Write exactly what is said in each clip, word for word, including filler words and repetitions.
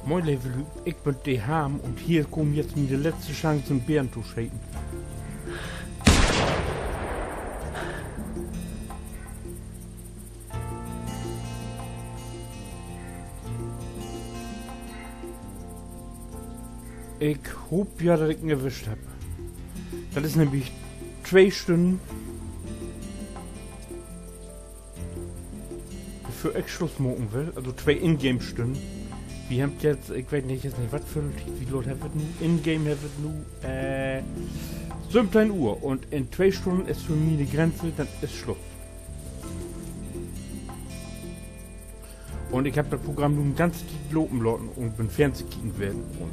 Moin, leve Lüüd, ik bün de Harm un hier kummt jetzt miene letzte Chance, en Beern to scheten. Ik hoop ja, dat ik en erwischt hebb. Dat is nämlich twee Stünnen, bevör ik Sluss maken will. Also twee Ingame-Stünnen. Wi hebbt jetzt, ik weet nich, jetzt nich, wat för 'n Tiet, wo laat hebbt wi nu? Ingame hebbt wi nu, äh, söventeihn Uhr. Un in twee Stünnen is för mi de Grenz, denn is Sluss. Un ik hebb dat Programm nu en ganze Tiet lopen laten un bün Fernseh kieken ween un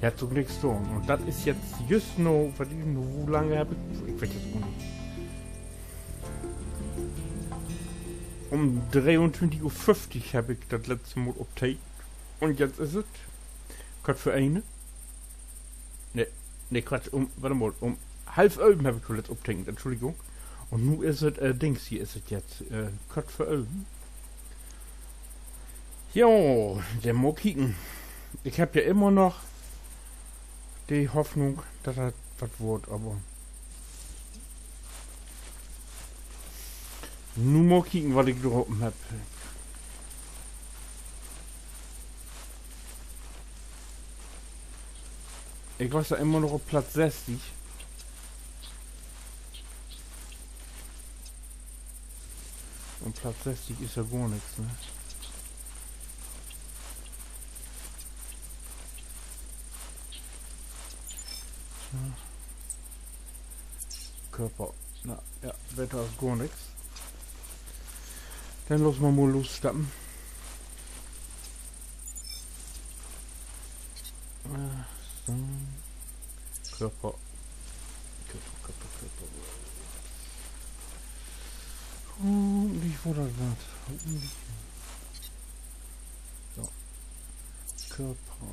hett ok nix daan. Un dat is jetzt jüst nu, wat is nu, wo lang hebb ik, ik weet dat gor nich. Üm dreeuntwintig Uhr föfftig hebb ik dat letzte Mal optekent. Un jetzt is et Kwart vör een. Nee, nee, Quatsch, üm, wacht mal, üm half ölven hebb ik toletzt optekent, Entschuldigung. Un nu is et, äh, Dings, hier is et jetzt, äh, Kwart vör ölven. Jo, denn mal kieken. Ik hebb ja immer noch de Hoffnung, dat dat wat word, aver nu mal kieken, wat ik drapen hebb. Ik was ja immer noch op Platz sesstig. Un Platz sesstig is ja gor nix, ne? So. Körper. Na ja, beter as gor nix. Denn laat wi mal losstappen. Äh, so. Körper. Körper, Körper, Körper. Hopentlich word dat wat. Hopentlich. So. Körper.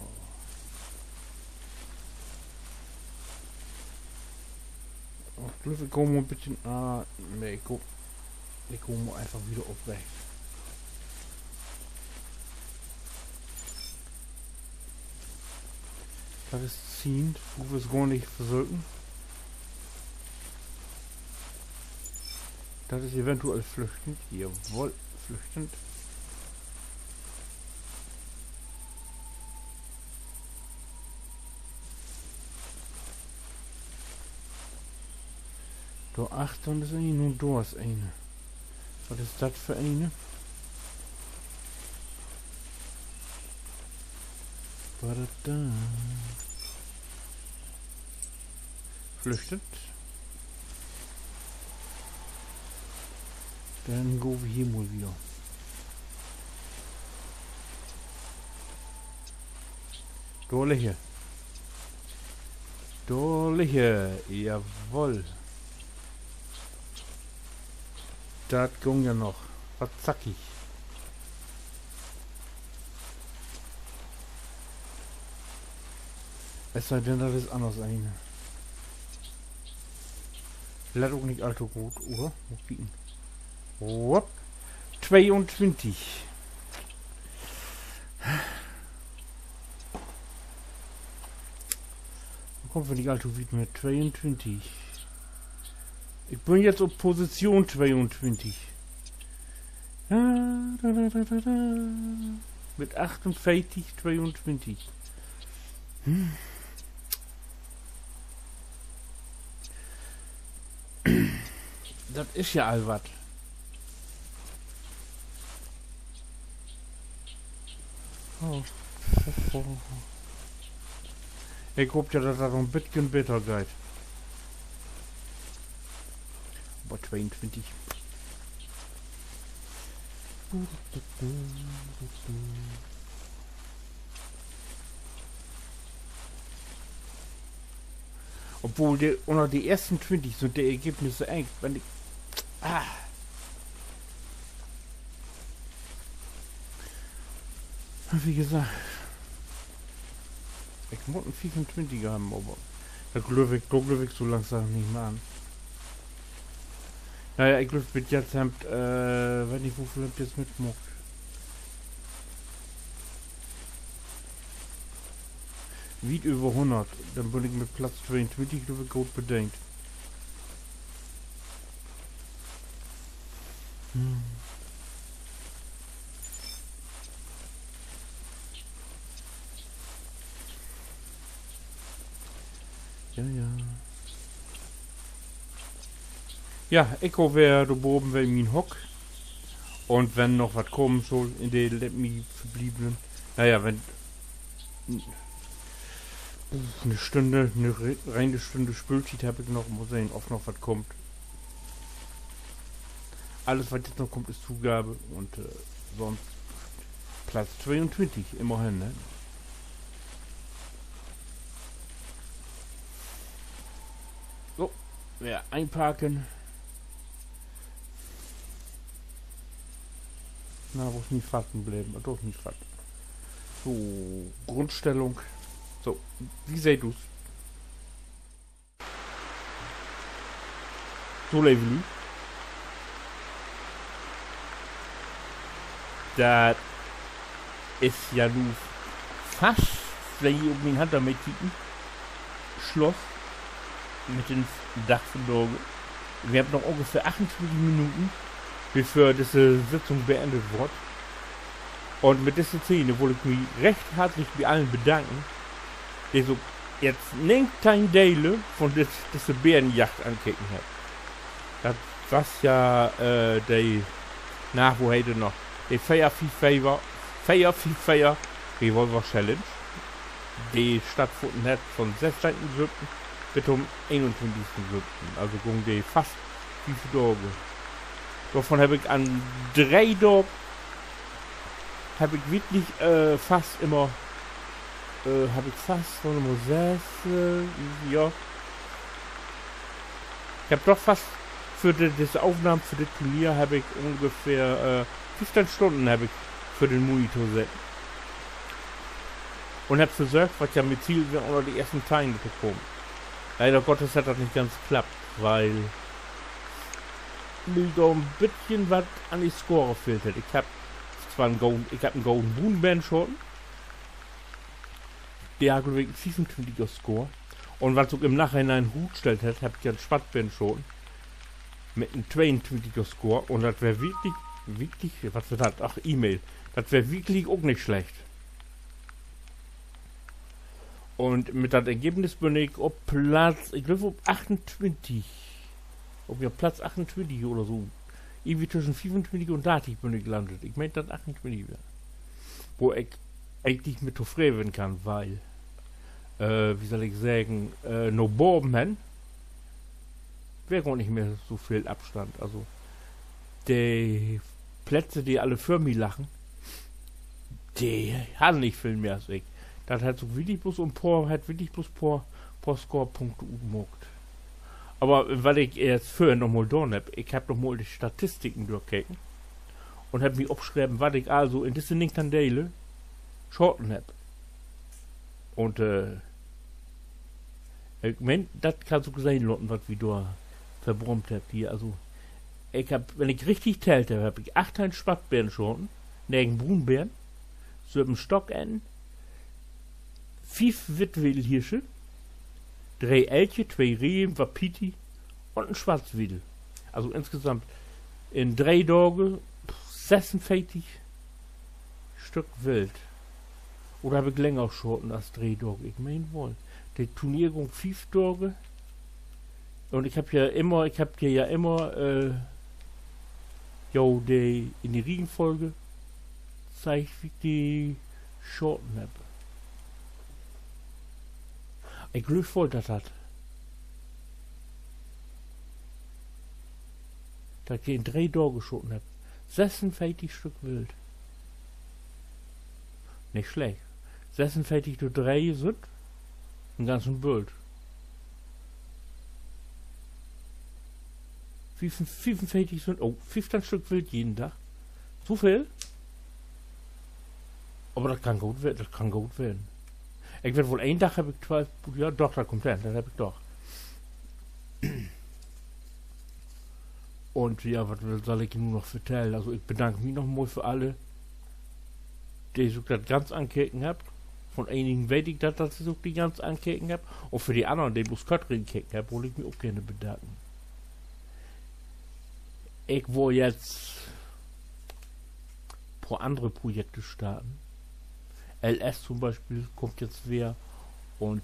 Oh, ik glööv, ik gah mal en beten, ah, nee, ik gah, ik gah mal eenfach wieder oprecht. Dat is zehn, wo wi 't gor nich versöken. Dat is eventuell flüchtend. Jawoll, flüchtend. Dor achtern is een, nu dor is een. Wat is dat för een? Badada. Flüchtet. Denn gah wi hier mal wieder. Dor liggt he. Dor liggt he. Jawoll. Dat gung ja noch. Wat zackig. Es sei denn, dat is anners een. Lett ok nich all to goot, oder? Mal kieken. Hopp. Tweeuntwintig. Dor kaamt wi nich all to wiet mit tweeuntwintig. Ik bün jetzt op Position tweeuntwintig. Da, da, da, da, da, da. Mit achtunveertig, tweeuntwintig. Hm. Dat is ja al wat. Oh. Ik hoop ja, dat dat noch en beten beter geiht. Aver tweeuntwintig. Obwohl, de, ünner de eersten twintig sünd de Ergebnisse eng, wenn ik, ah. Wie gesagt, ik mutt en fiefuntwintiger hebben, aver dat glööv ik, dor glööv ik so langsam nich mehr an. Na ja, ik glööv, bit jetzt hebbt, äh, weet nich, woveel hebbt jetzt mitmaakt. Wiet över hunnert. Denn bün ik mit Platz tweeuntwintig, glööv ik, goot bedeent. Hm. Ja, ja. Ja, ik gah weer dor baven weer mien Hock. Un wenn noch wat kamen schull in de mit mi verblievenen, na ja, wenn, uh, 'ne Stünn, 'ne re-, reine Stünn Speeltiet heff ik noch. Mal sehn, of noch wat kummt. Allens, wat jetzt noch kummt, is Zugabe. Un, äh, sünst Platz tweeuntwintig, immerhen, ne? So, weer inparken. Na, wo is mien Fahrrad bleven? Dor is mien Fahrrad. So, Grundstellung. So, wo seht du's? So, leve Lüüd. Dat is ja nu fast, wenn ji op mien Hand dormit kieken, Sluss mit den Dag vundaag. Wi hebbt noch ungefähr achtuntwintig Minuten, bevör disse Sitzung beendt warrt. Un mit disse Szene wull ik mi recht hartlich bi allen bedanken, de so jetzt negentien Dele von dit, disse Bärenjagd ankeken hebbt. Dat was ja, äh, de, na, wo heet de noch? De veer veer veer, veer veer veer Revolver Challenge, de stattfunnen hett von sössteihnten söövten bit to'n eenuntwintigsten söövten. Also gung de fast fief Daag. Dorvon heff ik an dree Daag heff ik wirklich, äh, fast immer, äh, heff ik fast, wart mal, söss, äh, ja. Ik heff doch fast för de, disse Aufnahm för dit Turnier heff ik ungefähr, äh, fiefteihn Stunnen heff ik vör den Monitor seten. Un heff versöcht, wat ja mien Ziel weer, ünner de eersten teihn to kamen. Leider Gottes hett dat nich ganz klappt, wiel mi dor en bitjen wat an de Score fehlt hett. Ik heff zwar en goden, ik heff en goden Bruunbären schaten. De harr, glööv ik, en fiefuntwintiger Score. Un wat sik ok in'n Nachhinein rutstellt hett, heff ik ja en Swattbären schaten mit en tweeuntwintiger Score. Un dat weer wirklich, wirklich, wat weer dat? Ach, E-Mail. Dat weer wirklich ok nich slecht. Un mit dat Ergebnis bün ik op Platz, ik glööv, op achtuntwintig. Op, ja, Platz achtuntwintig oder so. Irgendwie twischen fiefuntwintig un dartig bün ik landt. Ik meen, dat achtuntwintig weer. Wo ik egentlich mit tofreden ween kann, wiel, äh, wo sall ik seggen, äh, na baven hen weer gor nich mehr so veel Afstand. Also, de Plätze, de alle vör mi lagen, de harrn nich veel mehr as ik. Dat hett sik wirklich blots en poor, hett wirklich blots poor, poor Scorepunkte utmaakt. Aver wat ik eerst vörher noch mal daan heff, ik heff noch mal de Statistiken dörkeken un heff mi opschreven, wat ik also in disse negentien Dele schaten heff. Un, äh, ik meen, dat kannst du sehn laten, wat wi dor verbrummt hebbt hier. Also, ik heff, wenn ik richtig tellt heff, heff ik achtteihn Swattbären schaten, negen Bruunbären, söven Stockenten, fief Wittwedelhirsche, dree Elche, twee Reven, Wapiti un en Swattwedel. Also insgesamt in dree Dage sössunveertig Stück Wild. Oder heff ik länger schaten as dree Dage? Ik meen woll. De Turnier gung fief Dage. Un ik heff ja immer, ik heff di ja immer, äh, jo, de, in de Riegenfolge zeigt, wo ik de schaten heff. Ik glööv woll, dat dat, dat ik de in dree Dage schaten heff. Sössunveertig Stück Wild. Nich slecht. Sössunveertig dör dree sünd en ganzen Bult. Fiefen-, fiefunveertig sünd, oh, fiefteihn Stück Wild jeden Dag. To veel? Aver dat kann goot we-, dat kann goot ween. Ik weet woll, een Dag heff ik twalf, ja, doch, dat kummt hen, dat heff ik doch. Un ja, wat will, sall ik nu noch vertellen? Also, ik bedank mi noch mal för alle, de sük dat ganz ankeken hebbt. Von enigen weet ik dat, dat se sük de ganz ankeken hebbt. Un för de annern, de bloots Köttring keken hebbt, wull ik mi ok geern bedanken. Ik wull jetzt poor annere Projekte starten. L S to'n Bispeel kummt jetzt weer. Un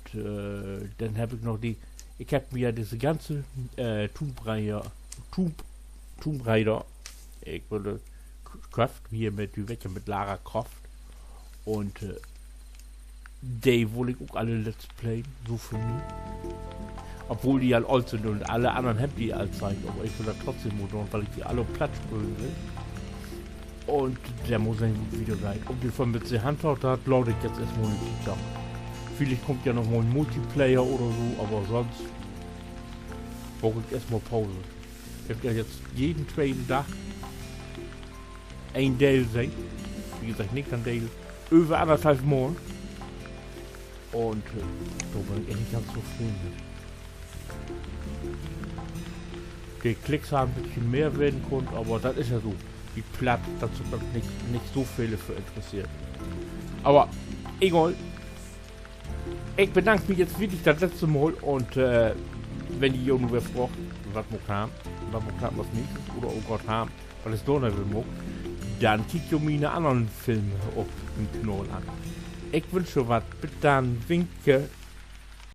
denn heff ik noch de, ik heff mi ja disse ganze Tomb Raider, Tomb Raider, ik wull, köfft hier mit, de Wecker mit Lara Croft. Un de wull ik ok alle Let's Playen, so för mi. Obwohl de al oolt sünd un alle annern hebbt de al zeigt, aver ik wull dat trotzdem mal doon, wiel ik de alle op Platt spelen will. Un denn mal sehn, wo dat wieder geiht. Op jeden Fall mit The Hunter, dat laat ik jetzt eerstmal nich. Villicht kummt ja noch mal en Multiplayer oder so, aver sonst maak ik eerstmal Pause. Ik heff ja jetzt jeden tweten Dag een Deel sehn. Wie gesagt, nich en Deel. Över annerthalf Maand. Un dor bün ik egentlich ganz tofreden mit. De Klicks harrn en beten mehr ween kunnt, aver dat is ja so. Bi Platt, dat sük dor nich, nich so vele för interesseert. Aver egal. Ik bedank mi jetzt wirklich dat letzte Mal un wenn ji jo nu weer fraagt, wat maakt Harm, wat maakt Harm as nächstes oder, oh Gott, Harm, wat is dor nu weer maakt, denn kiekt jo miene annern Filme op mien Kanal an. Ik wünsch jo wat. Bit denn. Winke.